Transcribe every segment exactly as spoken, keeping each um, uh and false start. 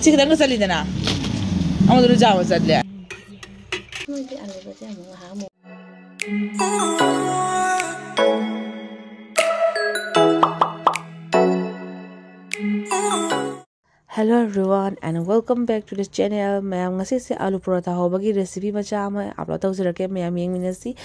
ꯁꯤ ꯈꯤꯇꯪꯒ ꯆꯠꯂꯤꯗꯅ, ꯑꯃꯗꯨꯅ ꯆꯥꯎꯅ ꯆꯠꯂꯦ꯫ ꯃꯣꯏꯗꯤ ꯑꯂꯨꯒꯁꯦ ꯑꯃꯨꯛ ꯉꯥꯏꯍꯥꯛ ꯑꯃꯨꯛ Hello everyone and welcome back to the channel. ꯃꯌꯥꯝ, ꯉꯁꯤꯁꯦ ꯑꯥꯂꯨ ꯄꯔꯣꯊꯥ ꯍꯧꯕꯒꯤ recipe ꯃꯆꯥ ꯑꯃ upload ꯇꯧꯖꯔꯛꯀꯦ, ꯃꯌꯥꯝ ꯌꯦꯡꯃꯤꯟꯅꯁꯤ꯫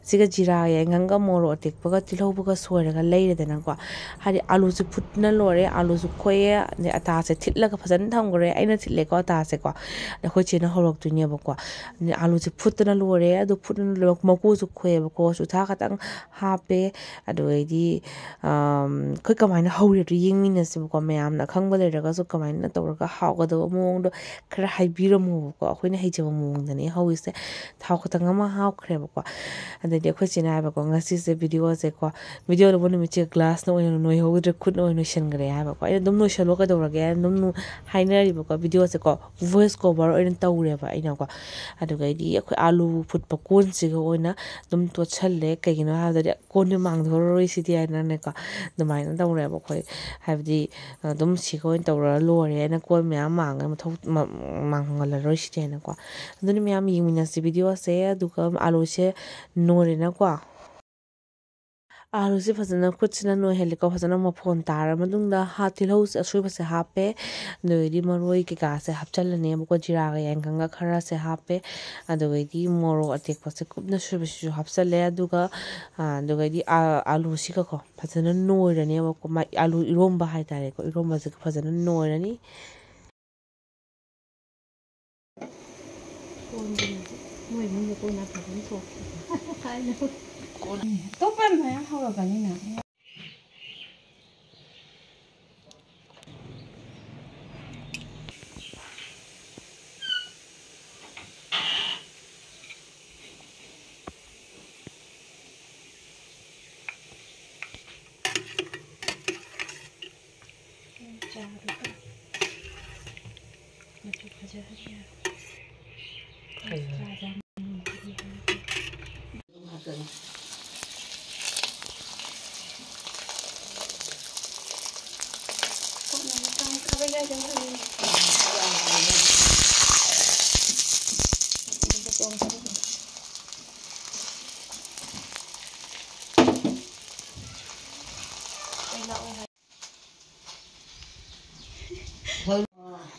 ꯁꯤꯒ ꯖꯤꯔꯥ, ꯌꯥꯏꯉꯪꯒ, ꯃꯣꯔꯣꯛ ꯑꯇꯦꯛꯄꯒ, ꯇꯤꯜꯍꯧꯕꯒ ꯁꯣꯏꯔꯒ ꯂꯩꯔꯦꯗꯅꯀꯣ꯫ ꯍꯥꯏꯗꯤ ꯑꯥꯂꯨꯁꯦ ꯐꯨꯠꯇꯅ ꯂꯣꯏꯔꯦ, ꯑꯥꯂꯨꯁꯨ ꯈꯣꯛꯑꯦ, ꯑꯗꯩ ꯑꯇꯥꯁꯦ ꯊꯤꯠꯂꯒ ꯐꯖꯅ ꯊꯝꯈ꯭ꯔꯦ꯫ ꯑꯩꯅ ꯊꯤꯠꯂꯦꯀꯣ ꯑꯇꯥꯁꯦꯀꯣ, ꯑꯗ ꯑꯩꯈꯣꯏ ꯆꯦꯅ ꯍꯧꯔꯛꯇꯣꯏꯅꯦꯕꯀꯣ꯫ ꯑꯗꯩ ꯑꯥꯂꯨꯁꯦ ꯐꯨꯠꯇꯅ ꯂꯣꯏꯔꯦ, ꯑꯗꯨ ꯐꯨꯠꯇꯅ ꯂꯣꯏꯔꯒ ꯃꯀꯨꯁꯨ ꯈꯣꯛꯑꯦꯕꯀꯣ, ꯆꯨꯊꯥ ꯈꯛꯇꯪ ꯍꯥꯞꯄꯦ꯫ ꯑꯗꯨꯗꯩꯗꯤ, ꯑꯝ, ꯑꯩꯈꯣꯏ ꯀꯃꯥꯏꯅ ꯍꯧꯔꯤꯗꯣ ꯌꯦꯡꯃꯤꯟꯅꯁꯦꯕꯀꯣ꯫ ꯃꯌꯥꯝꯅ ꯑꯈꯪꯕ ꯂꯩꯔꯒꯁꯨ ꯀꯃꯥꯏꯅ ꯇꯧꯔꯒ ꯍꯥꯎꯒꯗꯕ ꯃꯑꯣꯡꯗꯣ ꯈꯔ ꯍꯥꯏꯕꯤꯔꯝꯃꯣꯕꯀꯣ꯫ ꯑꯩꯈꯣꯏꯅ ꯍꯩꯖꯕ ꯃꯑꯣꯡꯗꯅꯦ ꯍꯧꯔꯤꯁꯦ꯫ ꯊꯥꯎ ꯈꯛꯇꯪ ꯑꯃ ꯍꯥꯞꯈ꯭ꯔꯦꯕꯀꯣ꯫ ꯑꯗꯩꯗꯤ ꯑꯩꯈꯣꯏ ꯆꯦꯅ ꯍꯥꯏꯕꯀꯣ, "ꯉꯁꯤꯁꯦ videoꯁꯦꯀꯣ, video ꯂꯧꯕ ꯅꯨꯃꯤꯠꯁꯦ glassꯅ ꯑꯣꯏꯅ ꯅꯣꯏꯍꯧꯗ꯭ꯔꯦ, ꯈꯨꯠꯅ ꯑꯣꯏꯅ ꯅꯣꯏꯁꯟꯈ꯭ꯔꯦ" ꯍꯥꯏꯕꯀꯣ꯫ ꯑꯩꯅ, "ꯑꯗꯨꯝ ꯅꯣꯏꯁꯜꯂꯣ, ꯀꯩꯗꯧꯔꯒꯦ?" ꯑꯗꯨꯝ ꯅꯨ-, ꯍꯥꯏꯅꯔꯤꯕꯀꯣ꯫ Videoꯁꯦꯀꯣ voice cover ꯑꯣꯏꯅ ꯇꯧꯔꯦꯕ ꯑꯩꯅꯀꯣ꯫ ꯑꯗꯨꯒꯩꯗꯤ ꯑꯩꯈꯣꯏ ꯑꯥꯂꯨ ꯐꯨꯠꯄ ꯀꯣꯟꯁꯤꯒ ꯑꯣꯏꯅ ꯑꯗꯨꯝ ꯇꯣꯠꯁꯜꯂꯦ꯫ ꯀꯩꯒꯤꯅꯣ ꯍꯥꯏꯕꯗꯗꯤ ꯀꯣꯟꯗꯤ ꯃꯥꯡꯊꯣꯔꯔꯣꯏ ꯁꯤꯗꯤ ꯍꯥꯏꯅꯅꯦꯀꯣ꯫ ꯑꯗꯨꯃꯥꯏꯅ ꯇꯧꯔꯦꯕ ꯑꯩꯈꯣꯏ꯫ ꯍꯥꯏꯕꯗꯤ ꯑꯗꯨꯝ ꯁꯤꯒ ꯑꯣꯏꯅ ꯇꯧꯔ ꯂꯣꯏꯔꯦ ꯍꯥꯏꯅ ꯀꯣꯟ ꯃꯌꯥꯝ ꯃꯥꯡꯉ ꯃꯊꯧ-, ꯃ-, ꯃꯥꯡꯍꯜꯂꯔꯣꯏ ꯁꯤꯗꯤ ꯍꯥꯏꯅꯀꯣ꯫ ꯑꯗꯨꯅ ꯃꯌꯥꯝ ꯌꯦꯡꯃꯤꯟꯅꯁꯤ videoꯁꯦ꯫ ꯑꯗꯨꯒ ꯑꯥꯂꯨꯁꯦ ꯅꯣꯏꯔꯦꯅꯀꯣ꯫ ꯑꯥꯂꯨꯁꯦ ꯐꯖꯅ ꯈꯨꯠꯁꯤꯅ ꯅꯣꯏꯍꯜꯂꯤꯀꯣ꯫ ꯐꯖꯅ ꯃꯐꯣꯟ ꯇꯥꯔ ꯃꯇꯨꯡꯗ ꯍꯥ-, ꯇꯤꯜꯍꯧꯁꯦ ꯑꯁꯣꯏꯕꯁꯦ ꯍꯥꯞꯄꯦ꯫ ꯑꯗꯨꯗꯒꯤꯗꯤ ꯃꯔꯣꯏ ꯀꯩꯀꯥꯁꯦ ꯍꯥꯞꯆꯜꯂꯅꯦꯕꯀꯣ꯫ ꯖꯤꯔꯥꯒ ꯌꯥꯏꯉꯪꯒ ꯈꯔꯁꯦ ꯍꯥꯞꯄꯦ꯫ ꯑꯗꯨꯗꯒꯤꯗꯤ ꯃꯣꯔꯣꯛ ꯑꯇꯦꯛꯄꯁꯦ ꯀꯨꯞꯅ ꯁꯣꯏꯕꯁꯤꯁꯨ ꯍꯥꯞꯆꯜꯂꯦ꯫ ꯑꯗꯨꯒ, ꯑꯥ, ꯑꯗꯨꯗꯒꯤꯗꯤ ꯑꯥ, ꯑꯥꯂꯨꯁꯤꯒꯀꯣ ꯐꯖꯅ ꯅꯣꯏꯔꯅꯦꯕꯀꯣ꯫ ꯃꯥ-, ꯑꯥꯂꯨ ꯏꯔꯣꯝꯕ ꯍꯥꯏꯇꯥꯔꯦꯀꯣ꯫ ꯏꯔꯣꯝꯕꯁꯦ ꯐꯖꯅ ꯅꯣꯏꯔꯅꯤ꯫ ꯀꯣꯟꯒꯤꯅꯦ꯫ ꯃꯣꯏ ꯏꯃꯨꯡꯗ ꯀꯣꯟ ꯑꯐꯕ ꯑꯃ ꯊꯣꯛꯈꯤ꯫ ꯍꯥꯏꯅ꯫ ꯑꯇꯣꯞꯄ ꯃꯌꯥꯝ ꯍꯧꯔꯛꯀꯅꯤꯅ꯫ ꯆꯥꯕꯗꯣ ꯃꯆꯨ ꯐꯖꯍꯟ ꯌꯥꯔꯦ꯫ ꯐꯖꯔꯦ꯫ ꯆꯥ ꯆꯥ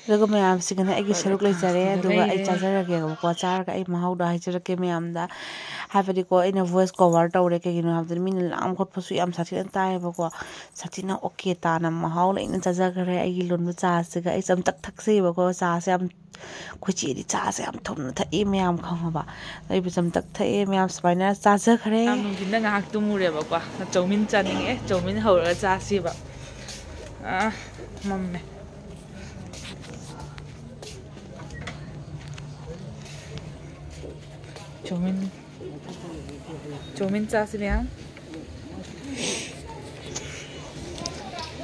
ꯑꯗꯨꯒ ꯃꯌꯥꯝꯁꯤꯒꯅ ꯑꯩꯒꯤ ꯁꯔꯨꯛ ꯂꯩꯖꯔꯦ, ꯑꯗꯨꯒ ꯑꯩ ꯆꯥꯖꯔꯒꯦꯕꯀꯣ꯫ ꯆꯥꯔꯒ ꯑꯩ ꯃꯍꯥꯎꯗꯣ ꯍꯥꯏꯖꯔꯛꯀꯦ ꯃꯌꯥꯝꯗ꯫ ꯍꯥꯏꯕꯗꯤꯀꯣ, ꯑꯩꯅ voice cover ꯇꯧꯔꯦ, ꯀꯩꯒꯤꯅꯣ ꯍꯥꯏꯕꯗ ꯃꯤꯅ ꯂꯥꯡ ꯈꯣꯠꯄꯁꯨ ꯌꯥꯝ ꯁꯥꯊꯤꯅ ꯇꯥꯏꯌꯦꯕꯀꯣ꯫ ꯁꯥꯊꯤꯅ okay ꯇꯥꯅ ꯃꯍꯥꯎ ꯂꯩꯅ ꯆꯥꯖꯈ꯭ꯔꯦ꯫ ꯑꯩꯒꯤ ꯂꯣꯟꯕ ꯆꯥꯁꯤꯒ ꯑꯩ ꯆꯝꯇꯛ ꯊꯛꯆꯩꯕꯀꯣ꯫ ꯆꯥꯁꯦ ꯌꯥꯝ, ꯑꯩꯈꯣꯏ ꯆꯦꯗꯤ ꯆꯥꯁꯦ ꯌꯥꯝ ꯊꯨꯝꯅ ꯊꯛꯏ ꯃꯌꯥꯝ ꯈꯪꯉꯕ꯫ ꯑꯩꯕꯨ ꯆꯝꯇꯛ ꯊꯛꯑꯦ ꯃꯌꯥꯝ꯫ ꯁꯨꯃꯥꯏꯅ ꯆꯥꯖꯈ꯭ꯔꯦ꯫ ꯌꯥꯝ ꯅꯨꯡꯊꯤꯟꯗ ꯉꯥꯏꯍꯥꯛ ꯇꯨꯝꯃꯨꯔꯦꯕꯀꯣ꯫ ꯆꯧꯃꯤꯟ ꯆꯥꯅꯤꯡꯉꯛꯑꯦ, ꯆꯧꯃꯤꯟ ꯍꯧꯔꯒ ꯆꯥꯁꯤꯕ꯫ ꯑꯥ, ꯃꯝꯃꯦ꯫ ꯆꯧꯃꯤꯟ, ꯆꯧꯃꯤꯟ ꯆꯥꯁꯤ ꯃꯌꯥꯝ꯫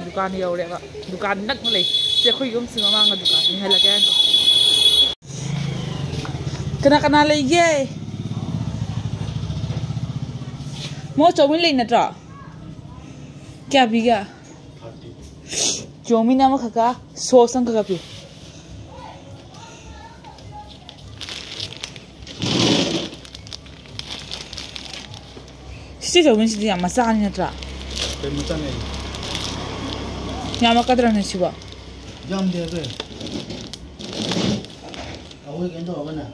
ꯗꯨꯀꯥꯟ ꯌꯧꯔꯦꯕ꯫ ꯗꯨꯀꯥꯟ ꯅꯛꯅ ꯂꯩ꯫ ꯁꯤ ꯑꯩꯈꯣꯏ ꯌꯨꯝꯁꯤ ꯃꯃꯥꯡꯗ ꯗꯨꯀꯥꯟ꯫ ꯌꯦꯡꯍꯜꯂꯛꯀꯦ ꯍꯥꯏꯅ꯫ ꯀꯅꯥ ꯀꯅꯥ ꯂꯩꯒꯦ? ꯃꯣ ꯆꯧꯃꯤꯟ ꯂꯩ ꯅꯠꯇ꯭ꯔꯣ? ꯀꯌꯥ ꯄꯤꯒꯦ? ꯆꯧꯃꯤꯟ ꯑꯃꯈꯛꯀ ꯁꯣꯁ ꯑꯃꯈꯛꯀ ꯄꯤꯌꯨ꯫ ꯁꯤꯁꯦ ꯆꯧꯃꯤꯟꯁꯤꯗꯤ ꯌꯥꯝ ꯃꯆꯥꯅꯤ ꯅꯠꯇ꯭ꯔꯥ? ꯀꯩ ꯃꯆꯥꯅꯦ? ꯌꯥꯝꯃꯛꯀꯗ꯭ꯔꯅꯦ ꯁꯤꯕꯣ? ꯌꯥꯝꯗꯦ ꯑꯗꯨ꯫ ꯑꯩꯈꯣꯏ ꯀꯩꯅꯣ ꯇꯧꯔꯒꯅꯦ꯫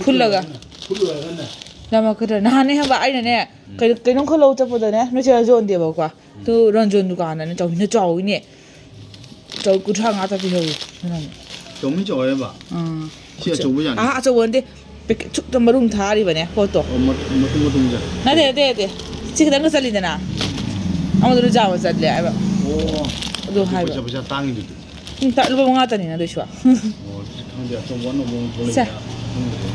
ꯐꯨꯜꯂꯒ꯫ ꯐꯨꯜꯂꯒꯅꯦ꯫ ꯌꯥꯝꯃꯛꯀꯗ꯭ꯔꯥ? ꯅꯍꯥꯟꯅꯦ ꯍꯥꯏꯕ ꯑꯩꯅꯅꯦ, ꯎꯝ꯫ ꯀꯩꯅꯣ, ꯀꯩꯅꯣꯝ ꯈꯔ ꯂꯧ ꯆꯠꯄꯗꯅꯦ, ꯅꯣꯏ ꯆꯦ ꯌꯣꯟꯗꯦꯕꯀꯣ꯫ ꯎꯝ꯫ ꯑꯗꯨ ꯔꯟꯖꯣꯟ ꯗꯨꯀꯥꯟꯗꯅꯦ ꯆꯧꯃꯤꯟꯅ ꯆꯥꯎꯋꯤꯅꯦ꯫ ꯆꯧ ꯀꯨꯟꯊ꯭ꯔꯥ ꯃꯉꯥ ꯇ ꯄꯤꯍꯧꯏ꯫ ꯆꯧꯃꯤꯟ ꯆꯥꯎꯋꯦꯕ? ꯑꯥ꯫ ꯁꯤ ꯑꯆꯧꯕ ꯖꯥꯠꯅꯤ? ꯑꯥ, ꯑꯆꯧꯕ ꯅꯠꯇꯦ꯫ ꯄꯦꯀꯦꯠ ꯁꯨꯛꯇ ꯃꯔꯨꯝ ꯊꯥꯔꯤꯕꯅꯦ ꯄꯣꯠꯇꯣ꯫ ꯑꯣ, ꯃ-, ꯃꯇꯨꯝ ꯃꯇꯨꯝꯁꯦ? ꯅꯠꯇꯦ, ꯅꯠꯇꯦ, ꯅꯠꯇꯦ꯫ ꯁꯤ ꯈꯤꯇꯪꯒ ꯆꯠꯂꯤꯗꯅ? ꯑꯃꯗꯨꯅ ꯆꯥꯎꯕ ꯆꯠꯂꯦ ꯍꯥꯏꯕ꯫ ꯑꯣ꯫ ꯑꯗꯨ ꯍꯥꯏꯕ꯫ ꯄꯩꯁꯥ, ꯄꯩꯁꯥ ꯇꯥꯡꯉꯤꯗꯨꯗꯤ꯫ ꯎꯝ, ꯇ-, ꯂꯨꯄꯥ ꯃꯉꯥ ꯇꯅꯤꯅ ꯑꯗꯨꯏꯁꯨ꯫ ꯑꯣ, ꯑꯗꯨꯗꯤ ꯈꯪꯗꯦ, ꯑꯆꯧꯕ ꯑꯅꯧꯕ ꯑꯃꯨꯛ ꯁꯦ꯫ ꯊꯣꯛꯂꯛꯏꯅ ꯈꯪꯗ꯭ꯔꯦ꯫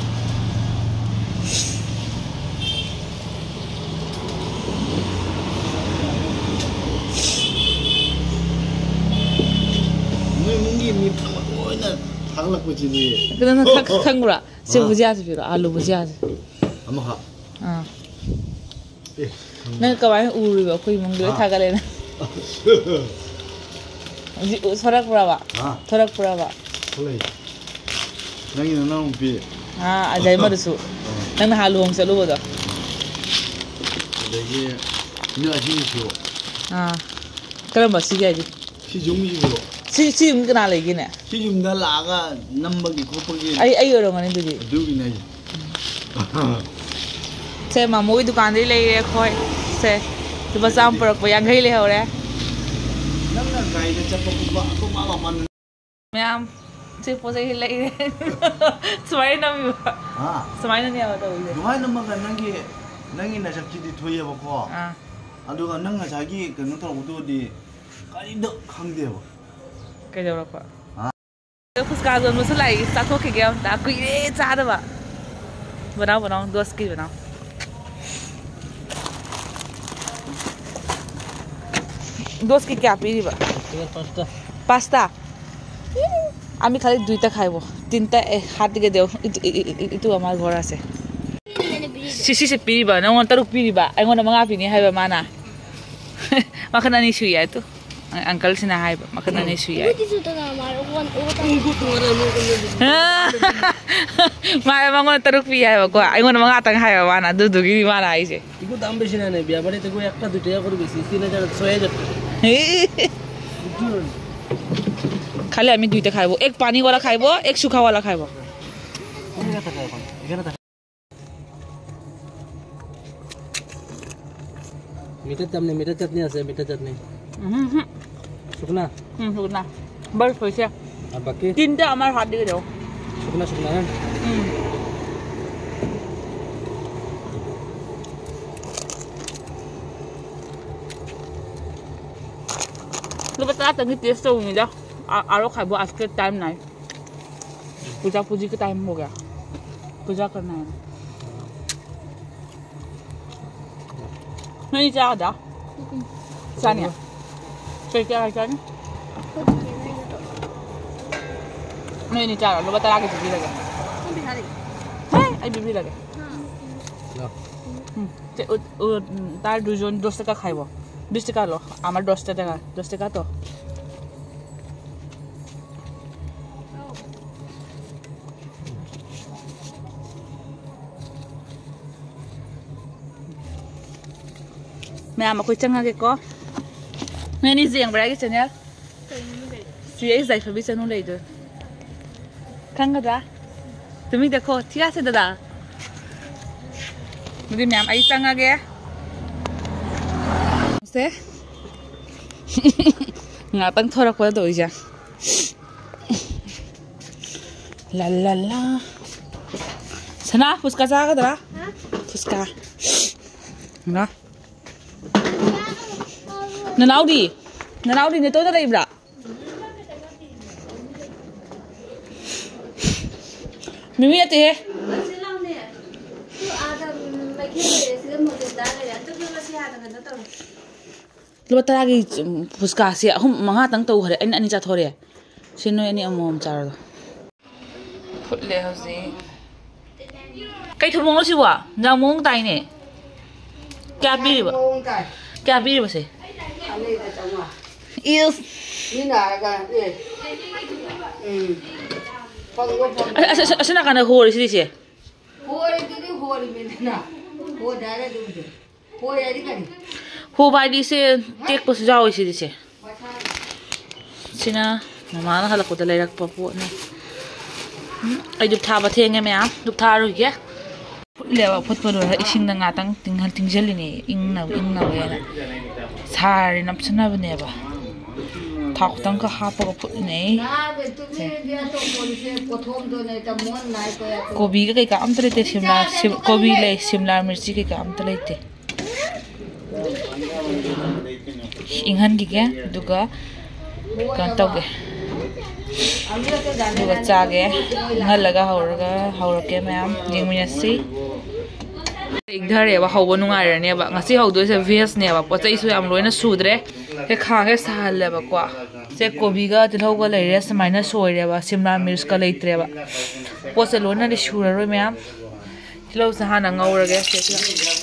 ꯅꯣꯏ ꯏꯃꯨꯡꯒꯤ ꯃꯤ ꯄꯨꯝꯅꯃꯛ ꯂꯣꯏꯅ ꯊꯥꯒꯠꯂꯛꯄꯁꯤꯗꯤ꯫ ꯀꯩꯅꯣ ꯅꯪ ꯈꯪ-, ꯈꯪꯕ꯭ꯔꯥ? ꯁꯤ ꯍꯥ? ꯕꯨꯖꯤꯌꯥꯁꯤ ꯄꯤꯔꯣ, ꯑꯥꯂꯨ ꯕꯨꯖꯤꯌꯥꯁꯤ꯫ ꯑꯃꯈꯛ? ꯑꯥ꯫ ꯑꯦ, ꯈꯪꯉꯦ꯫ ꯅꯪ ꯀꯃꯥꯏꯅ ꯎꯔꯤꯕ? ꯑꯩꯈꯣꯏ ꯏꯃꯨꯡꯗ ꯂꯣꯏ ꯍꯥ? ꯊꯥꯒꯠꯂꯦꯅ꯫ ꯍꯧꯖꯤꯛ ꯊꯣꯔꯛꯄ꯭ꯔꯕ? ꯍꯥ? ꯊꯣꯔꯛꯄ꯭ꯔꯕ? ꯊꯣꯛꯂꯛꯏ꯫ ꯅꯪꯒꯤ ꯅꯅꯥꯎꯅꯨꯄꯤ꯫ ꯑꯥ, ꯑꯖꯩꯃꯗꯨꯁꯨ꯫ ꯑꯥ꯫ ꯅꯪ ꯅꯍꯥꯟ ꯂꯨꯍꯣꯡ ꯆꯠꯂꯨꯕꯗꯣ꯫ ꯑꯗꯒꯤ ꯃꯤ ꯑꯁꯤꯒꯤꯁꯨ꯫ ꯑꯥ꯫ ꯀꯔꯝꯕ ꯁꯤꯒꯤ ꯍꯥꯏꯗꯤ? ꯁꯤ ꯌꯨꯝꯒꯤꯁꯤꯕꯨ? ꯁꯤ, ꯁꯤ ꯌꯨꯝ ꯀꯅꯥ ꯂꯩꯒꯦꯅꯦ? ꯁꯤ ꯌꯨꯝꯗ ꯂꯥꯛꯑꯒ ꯅꯝꯕꯒꯤ ꯈꯣꯠꯄꯒꯤ꯫ ꯑꯩ, ꯑꯩ ꯑꯣꯏꯔꯝꯒꯅꯤ ꯑꯗꯨꯗꯤ꯫ ꯑꯗꯨꯒꯤꯅꯦ ꯍꯥꯏꯁꯦ꯫ ꯁꯦ, ꯃꯥꯃꯣꯒꯤ ꯗꯨꯀꯥꯟꯗꯩ ꯂꯩꯔꯦ ꯑꯩꯈꯣꯏ꯫ ꯁꯦ, ꯂꯨꯄꯥ ꯆꯥꯝꯃ ꯄꯨꯔꯛꯄ ꯌꯥꯡꯈꯩ ꯂꯩꯍꯧꯔꯦ꯫ ꯅꯪꯅ ꯒꯥꯔꯤꯗ ꯆꯠꯄ ꯈꯣꯠꯄ ꯑꯇꯣꯞꯄ ꯃꯄꯥꯟ ꯃꯌꯥꯝ ꯁꯤ ꯄꯣꯠ ꯆꯩ ꯂꯩꯔꯦ꯫ ꯁꯨꯃꯥꯏꯅ ꯅꯝꯃꯤꯕ꯫ ꯍꯥ? ꯁꯨꯃꯥꯏꯅꯅꯦꯕ ꯇꯧꯔꯤꯁꯦ꯫ ꯑꯗꯨꯃꯥꯏꯅ ꯅꯝꯃꯒ ꯅꯪꯒꯤ, ꯅꯪꯒꯤ ꯅꯁꯛꯁꯤꯗꯤ ꯊꯣꯛꯑꯦꯕꯀꯣ꯫ ꯑꯥ꯫ ꯑꯗꯨꯒ ꯅꯪ ꯉꯁꯥꯏꯒꯤ ꯀꯩꯅꯣ ꯇꯧꯕꯗꯨꯗꯤ ꯀꯔꯤꯝꯇ ꯈꯪꯗꯦꯕ꯫ ꯀꯩꯗꯧꯔꯛꯄ? ꯍꯥ? ꯐꯨꯁꯀꯥ ꯌꯣꯟꯕꯁꯨ ꯂꯥꯛꯏ, ꯆꯥꯊꯣꯛꯈꯤꯒꯦ ꯑꯝꯇ꯫ ꯀꯨꯏꯔꯦ ꯆꯥꯗꯕ꯫ ꯕꯅꯥꯎ, ꯕꯅꯥꯎ, ꯗꯣꯁꯀꯤ ꯕꯅꯥꯎ꯫ ꯗꯣꯁꯀꯤ ꯀꯌꯥ ꯄꯤꯔꯤꯕ? ꯄꯥꯁꯇꯥ꯫ ꯄꯥꯁꯇꯥ? আমি খালি দুইটা খাইব, তিনটা এ, হাত দিকে দেও। ইটু, ই, ই, ই, ইটু আমার ঘর আছে। ꯁꯤ, ꯁꯤꯁꯦ ꯄꯤꯔꯤꯕ, ꯅꯪꯉꯣꯟꯗ ꯇꯔꯨꯛ ꯄꯤꯔꯤꯕ, ꯑꯩꯉꯣꯟꯗ ꯃꯉꯥ ꯄꯤꯅꯤ ꯍꯥꯏꯕ ꯃꯥꯅ꯫ ꯃꯈꯜ ꯑꯅꯤ ꯁꯨꯏ ꯍꯥꯏ ꯇꯨ꯫ ꯑꯪꯀꯜꯁꯤꯅ ꯍꯥꯏꯕ, ꯃꯈꯜ ꯑꯅꯤ ꯁꯨꯏ ꯍꯥꯏ꯫ ꯃꯥ, ꯃꯉꯣꯟꯗ ꯇꯔꯨꯛ ꯄꯤ ꯍꯥꯏꯕꯀꯣ, ꯑꯩꯉꯣꯟꯗ ꯃꯉꯥꯇꯪ ꯍꯥꯏꯕ ꯃꯥꯅ, ꯑꯗꯨꯗꯨꯒꯤꯗꯤ ꯃꯥꯅ ꯍꯥꯏꯁꯦ꯫ ইগো দাম বেশি না নে, বিয়া বাড়িতে গো একটা দুইটা করে বেশি, তিন হাজার, ছয় হাজার টাকা। খালি আমি দুইটা খাইব, এক পানিওয়ালা খাইব, এক শুখাওয়ালা খাইব। এখানে থাকে এখন, এখানে থাকে। মিঠার চাটনি, মিঠার চাটনি আছে, মিঠার চাটনি। হুম, হুম। শুকনা? হুম, শুকনা। বাস হয়েছে। আর বাকি? তিনটা আমার হাত দিয়ে দাও। শুকনা, শুকনা, হ্যাঁ? হুম। ꯂꯨꯄꯥ ꯇꯔꯥꯇꯪꯒꯤ ꯇꯦꯁ ꯇꯧꯕꯅꯤꯗ꯫ ꯑꯥꯔꯣ ꯈꯥꯏꯕꯣ, ꯑꯁꯀꯦ ꯇꯥꯏꯝ ꯅꯥꯏ꯫ पूजा पूजी का टाइम हो गया, पूजा करना है। ꯅꯣꯏ ꯆꯥꯒꯗ꯭ꯔꯥ? ꯆꯥꯅꯤ? ꯀꯩ ꯆꯥꯔ ꯆꯥꯅꯤ? ꯅꯣꯏ ꯑꯅꯤ ꯆꯥꯔꯣ, ꯂꯨꯄꯥ ꯇꯔꯥꯒꯤ ꯄꯤꯕꯤꯔꯒꯦ꯫ ꯍꯦ, ꯑꯩ ꯄꯤꯕꯤꯔꯒꯦ꯫ ꯎꯝ, তে-, ও, ও, উম, তার দুজন দশ টাকা খাইব, বিশ টাকা লো, আমার দশ টাকা, দশ টাকা তো। ꯃꯌꯥꯝ ꯑꯩꯈꯣꯏ ꯆꯪꯉꯒꯦꯀꯣ꯫ ꯅꯣꯏ ꯑꯅꯤ ꯌꯦꯡꯕ꯭ꯔꯥ ꯑꯩꯒꯤ ꯆꯦꯅꯦꯜ? ꯁꯤ ꯑꯩ ꯖꯥꯏꯐꯕꯤ ꯆꯅꯨ ꯂꯩꯗꯣꯏ꯫ ꯈꯪꯒꯗ꯭ꯔꯥ? ꯇꯨꯃꯤꯗꯈꯣ ꯊꯤꯒꯥꯁꯦ ꯗꯗꯥ꯫ ꯑꯗꯨꯗꯤ ꯃꯌꯥꯝ ꯑꯩ ꯆꯪꯉꯒꯦ꯫ ꯁꯦ꯫ ꯉꯥꯛꯇꯪ ꯊꯣꯔꯛꯄꯗ ꯇꯧꯔꯤꯁꯦ꯫ ꯂꯥ ꯂꯥ ꯂꯥ꯫ ꯁꯅꯥ, ꯐꯨꯁꯀꯥ ꯆꯥꯒꯗ꯭ꯔꯥ? ꯐꯨꯁꯀꯥ꯫ ꯉꯥ꯫ ꯅꯅꯥꯎꯗꯤ? ꯅꯅꯥꯎꯗꯤ ꯅꯦꯇꯣꯗ ꯂꯩꯕ꯭ꯔꯥ? ꯃꯤꯃꯤ ꯅꯠꯇꯦꯍꯦ꯫ ꯂꯨꯄꯥ ꯇꯔꯥꯒꯤ ꯐꯨꯁꯀꯥꯁꯦ ꯑꯍꯨꯝ ꯃꯉꯥꯇꯪ ꯇꯧꯈ꯭ꯔꯦ, ꯑꯩꯅ ꯑꯅꯤ ꯆꯥꯊꯣꯔꯛꯑꯦ꯫ ꯁꯤ ꯅꯣꯏ ꯑꯅꯤ ꯑꯃꯃꯝ ꯆꯥꯔꯣ꯫ ꯐꯨꯠꯂꯦ ꯍꯧꯖꯤꯛ꯫ ꯀꯩ ꯊꯨꯝꯃꯣꯛꯅꯣ ꯁꯤꯕꯣ? ꯏꯟꯖꯥꯡ ꯃꯑꯣꯡ ꯇꯥꯏꯅꯦ꯫ ꯀꯌꯥ ꯄꯤꯔꯤꯕ? ꯃꯑꯣꯡ ꯇꯥꯏ꯫ ꯀꯌꯥ ꯄꯤꯔꯤꯕ ꯁꯦ? ꯑꯅꯤꯗ ꯆꯥꯝꯃꯉꯥ꯫ ꯏꯁ꯫ ꯃꯤ ꯅꯥꯔꯒ, ꯑꯦ꯫ ꯎꯝ꯫ ꯐꯪꯕ ꯐꯪꯗꯕ꯫ ꯑꯁ, ꯑꯁ, ꯑꯁ, ꯑꯁꯤ ꯅꯥꯀꯟꯗ ꯍꯣꯔꯤꯁꯤꯗꯤ ꯁꯦ꯫ ꯍꯣꯔꯤꯗꯨꯗꯤ ꯍꯣꯔꯤꯃꯤꯗꯅ꯫ ꯍꯣꯗꯦ ꯍꯥꯏꯔꯦ ꯑꯗꯨꯕꯨꯗꯤ꯫ ꯍꯣꯏ, ꯍꯥꯏꯗꯤ ꯀꯔꯤ? ꯍꯣꯕ ꯍꯥꯏꯗꯤ ꯁꯦ ꯇꯦꯛꯄꯁꯨ ꯌꯥꯎꯋꯤ ꯁꯤꯗꯤ ꯁꯦ꯫ ꯁꯤꯅ ꯃꯃꯥꯅ ꯍꯜꯂꯛꯄꯗ ꯂꯩꯔꯛꯄ ꯄꯣꯠꯅꯤ꯫ ꯎꯝ, ꯑꯩ ꯙꯨꯞ ꯊꯥꯕ ꯊꯦꯡꯉꯦ ꯃꯌꯥꯝ, ꯙꯨꯞ ꯊꯥꯔꯨꯒꯦ꯫ ꯐꯨꯠꯂꯦꯕ, ꯐꯨꯠꯄ ꯂꯣꯏꯔꯒ ꯏꯁꯤꯡꯗ ꯉꯥꯛꯇꯪ ꯇꯤꯡꯍꯜ-, ꯇꯤꯡꯁꯤꯜꯂꯤꯅꯦ, ꯏꯪꯅꯕ, ꯏꯪꯅꯕ ꯍꯥꯏꯅ꯫ ꯁꯥꯔꯗꯤ ꯅꯞꯁꯤꯟꯅꯕꯅꯦꯕ꯫ ꯊꯥꯎ ꯈꯤꯇꯪꯒ ꯍꯥꯞꯄꯒ ꯐꯨꯠꯂꯤꯅꯦ꯫ ꯁꯦ꯫ ꯀꯣꯕꯤꯒ ꯀꯩꯀꯥ ꯑꯝꯇ ꯂꯩꯇꯦ, ꯁꯤꯝꯂꯥ, ꯁꯤꯝ-, ꯀꯣꯕꯤ ꯂꯩ, ꯁꯤꯝꯂꯥ ꯃꯤꯔꯆꯤ ꯀꯩꯀꯥ ꯑꯝꯇ ꯂꯩꯇꯦ꯫ ꯏꯪꯍꯟꯈꯤꯒꯦ, ꯑꯗꯨꯒ ꯀꯩꯅꯣ ꯇꯧꯒꯦ꯫ ꯑꯗꯨꯒ ꯆꯥꯒꯦ꯫ ꯏꯪꯍꯜꯂꯒ ꯍꯧꯔꯒ, ꯍꯧꯔꯛꯀꯦ ꯃꯌꯥꯝ, ꯌꯦꯡꯃꯤꯟꯅꯁꯤ꯫ ꯏꯪꯊꯔꯦꯕ, ꯍꯧꯕ ꯅꯨꯡꯉꯥꯏꯔꯅꯦꯕ꯫ ꯉꯁꯤ ꯍꯧꯗꯣꯏꯁꯦ ꯚꯦꯖꯅꯦꯕ꯫ ꯄꯣꯠ ꯆꯩꯁꯨ ꯌꯥꯝ ꯂꯣꯏꯅ ꯁꯨꯗ꯭ꯔꯦ꯫ ꯍꯦꯛ ꯈꯥꯡꯁꯦ ꯁꯥꯍꯜꯂꯦꯕꯀꯣ꯫ ꯁꯦ ꯀꯣꯕꯤꯒ ꯇꯤꯜꯍꯧꯒ ꯂꯩꯔꯦ, ꯁꯨꯃꯥꯏꯅ ꯁꯣꯏꯔꯦꯕ꯫ ꯁꯤꯝꯂꯥ ꯃꯤꯔꯆꯀ ꯂꯩꯇ꯭ꯔꯦꯕ꯫ ꯄꯣꯠꯁꯦ ꯂꯣꯏꯅꯗꯤ ꯁꯨꯔꯔꯣꯏ ꯃꯌꯥꯝ꯫ ꯇꯤꯜꯍꯧꯁꯦ ꯍꯥꯟꯅ ꯉꯧꯔꯒꯦ꯫ ꯁꯦ ꯇꯤꯜꯍꯧ꯫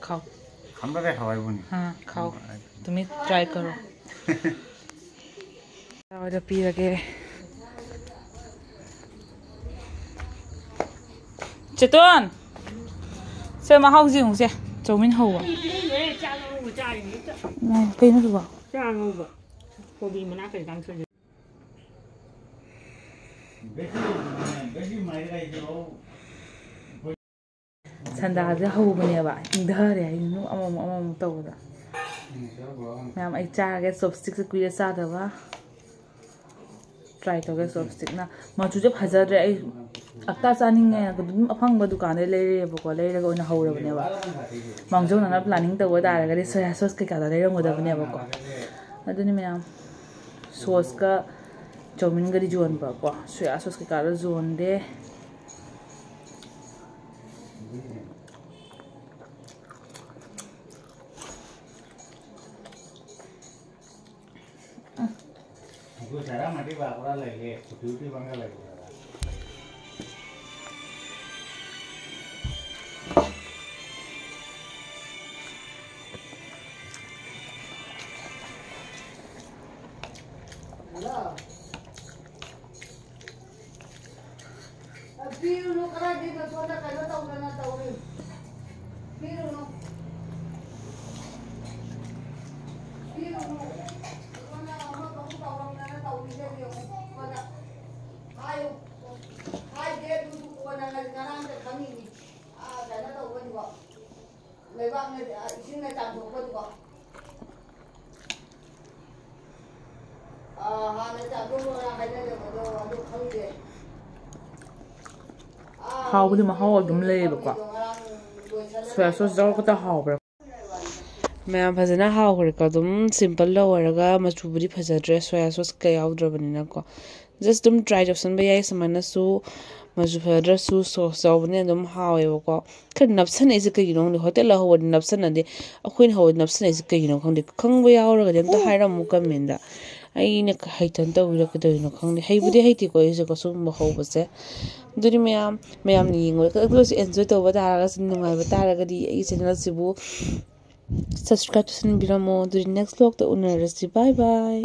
खाओ। हम तो देखा भाई बुनी। हाँ, खाओ। तुम्हें ट्राई करो। ꯆꯥꯕꯗ ꯄꯤꯔꯒꯦ꯫ ꯆꯦꯇꯣꯟ! ꯁꯦ, ꯃꯍꯥꯎꯁꯦ ꯌꯦꯡꯉꯨꯁꯦ꯫ ꯆꯧꯃꯤꯟ ꯍꯧꯕ꯫ ꯆꯥꯛ ꯑꯉꯧꯕ ꯆꯥꯔꯤꯅꯦ꯫ ꯎꯝ, ꯀꯩꯅꯣ ꯑꯗꯨꯕꯣ? ꯆꯥꯛ ꯑꯉꯧꯕ꯫ ꯀꯣꯕꯤ ꯃꯅꯥ ꯀꯩ ꯀꯥꯡꯁꯣꯏ? ꯁꯟꯗꯥꯁꯦ ꯍꯧꯕꯅꯦꯕ, ꯏꯪꯊꯔꯦ ꯍꯥꯏꯗꯤ, ꯑꯗꯨꯝ ꯑꯃꯃꯨꯛ ꯑꯃꯃꯨꯛ ꯇꯧꯕꯗ꯫ ꯃꯌꯥꯝ, ꯑꯩ ꯆꯥꯔꯒꯦ, ꯆꯣꯞꯁ꯭ꯇꯤꯛꯁꯦ ꯀꯨꯏꯔꯦ ꯆꯥꯗꯕ꯫ ꯇ꯭ꯔꯥꯏ ꯇꯧꯒꯦ, ꯆꯣꯞꯁ꯭ꯇꯤꯛꯅ꯫ ꯃꯆꯨꯁꯦ ꯐꯖꯗ꯭ꯔꯦ꯫ ꯑꯩ ꯑꯛꯇꯥ ꯆꯥꯅꯤꯡꯉꯦ, ꯑꯗꯨꯝ ꯑꯐꯪꯕ ꯗꯨꯀꯥꯟꯗꯩ ꯂꯩꯔꯦꯕꯀꯣ, ꯂꯩꯔꯒ ꯑꯣꯏꯅ ꯍꯧꯔꯕꯅꯦꯕ꯫ ꯃꯥꯡꯖꯧꯅꯅ ꯄ꯭ꯂꯥꯅꯤꯡ ꯇꯧꯕ ꯇꯥꯔꯒꯗꯤ ꯁꯣꯌꯥ ꯁꯣꯁ ꯀꯩꯀꯥꯗ ꯂꯩꯔꯝꯒꯗꯕꯅꯦꯕꯀꯣ꯫ ꯑꯗꯨꯅꯤ ꯃꯌꯥꯝ, ꯁꯣꯁꯀ ꯆꯧꯃꯤꯟꯒꯗꯤ ꯌꯣꯟꯕꯀꯣ, ꯁꯣꯌꯥ ꯁꯣꯁ ꯀꯩꯀꯥꯗꯣ ꯌꯣꯟꯗꯦ꯫ ꯄꯤꯔꯨꯅꯨ, ꯀꯗꯥꯏꯗꯩꯅꯣ ꯁꯣꯝꯗ ꯀꯩꯅꯣ ꯇꯧꯗꯅ ꯇꯧꯔꯤ꯫ ꯄꯤꯔꯨꯅꯨ꯫ ꯄꯤꯔꯨꯅꯨ꯫ ꯁꯣꯝꯗ ꯑꯃꯈꯛ ꯇꯧꯔꯝꯗꯅ ꯇꯧꯔꯤꯁꯦ ꯌꯦꯡꯉꯨ꯫ ꯁꯣꯝꯗ ꯍꯥꯏꯌꯨ꯫ ꯍꯥꯏꯗꯦ ꯑꯗꯨꯁꯨ ꯀꯣꯟꯅ ꯉꯔꯥꯡꯗ ꯈꯪꯉꯤꯅꯤ꯫ ꯑꯥ, ꯀꯩꯅꯣ ꯇꯧꯕꯅꯤꯀꯣ꯫ ꯂꯩꯕꯥꯛ ꯏꯁꯤꯡꯅ ꯆꯥꯝꯊꯣꯛꯄꯗꯨꯀꯣ꯫ ꯑꯥ, ꯍꯥꯟꯅ ꯆꯥꯝꯊꯣꯛꯅꯕ ꯍꯥꯏꯅꯖꯕꯗꯣ ꯑꯗꯨ ꯈꯪꯗꯦ꯫ ꯑꯥ, ꯍꯥꯎꯕꯗꯤ ꯃꯍꯥꯎ ꯑꯗꯨꯝ ꯂꯩꯌꯦꯕꯀꯣ꯫ ꯉꯔꯥꯡ ꯂꯣꯏꯁꯜꯂ ꯁꯣꯌꯥ ꯁꯣꯁ ꯌꯥꯎꯔꯒ ꯍꯥꯎꯕ꯭ꯔꯥ? ꯃꯌꯥꯝ ꯐꯖꯅ ꯍꯥꯎꯈ꯭ꯔꯦꯀꯣ꯫ ꯑꯗꯨꯝ ꯁꯤꯝꯄꯜꯗ ꯑꯣꯏꯔꯒ ꯃꯆꯨꯕꯨꯗꯤ ꯐꯖꯗ꯭ꯔꯦ, ꯁꯣꯌꯥ ꯁꯣꯁ ꯀꯩꯀꯥ ꯌꯥꯎꯗ꯭ꯔꯕꯅꯤꯅꯀꯣ꯫ ꯖꯁ ꯑꯗꯨꯝ ꯇ꯭ꯔꯥꯏ ꯇꯧꯁꯟꯕ ꯌꯥꯏ ꯁꯨꯃꯥꯏꯅꯁꯨ꯫ ꯃꯆꯨ ꯐꯖꯗ꯭ꯔꯁꯨ ꯁꯣꯁ ꯌꯥꯎꯕꯅꯤꯅ ꯑꯗꯨꯝ ꯍꯥꯎꯋꯦꯕꯀꯣ꯫ ꯈꯔ ꯅꯞꯁꯟꯅꯩꯁꯦ ꯀꯩꯒꯤꯅꯣ ꯈꯪꯗꯦ, ꯍꯣꯇꯦꯜ ꯍꯧꯕꯗꯤ ꯅꯞꯁꯟꯅꯗꯦ, ꯑꯩꯈꯣꯏꯅ ꯍꯧꯕꯗꯤ ꯅꯞꯁꯟꯅꯩꯁꯦ ꯀꯩꯒꯤꯅꯣ ꯈꯪꯗꯦ꯫ ꯈꯪꯕ ꯌꯥꯎꯔꯒꯗꯤ ꯑꯝꯇ ꯍꯥꯏꯔꯝꯃꯨ ꯀꯃꯦꯟꯗ꯫ ꯑꯩꯅ ꯍꯩꯇꯅ ꯇꯧꯔꯤꯔꯥ ꯀꯩꯗꯧꯔꯤꯅꯣ ꯈꯪꯗꯦ꯫ ꯍꯩꯕꯨꯗꯤ ꯍꯩꯇꯦꯀꯣ ꯑꯩꯁꯦꯀꯣ ꯁꯨꯝꯕ ꯍꯧꯕꯁꯦ꯫ ꯑꯗꯨꯗꯤ ꯃꯌꯥꯝ, ꯃꯌꯥꯝꯅ ꯌꯦꯡꯕꯗ ꯑꯗꯨ ꯑꯣꯏꯔꯁꯨ ꯑꯦꯟꯖꯣꯏ ꯇꯧꯕ ꯇꯥꯔꯒꯁꯨ, ꯅꯨꯡꯉꯥꯏꯕ ꯇꯥꯔꯒꯗꯤ ꯑꯩꯒꯤ ꯆꯦꯅꯦꯜꯁꯤꯕꯨ ꯁꯕꯁꯀ꯭ꯔꯥꯏꯕ ꯇꯧꯁꯟꯕꯤꯔꯝꯃꯣ꯫ ꯑꯗꯨꯗꯤ ꯅꯦꯛꯁ ꯚ꯭ꯂꯣꯛꯇ ꯎꯅꯔꯁꯤ꯫ ꯕꯥꯏ ꯕꯥꯏ꯫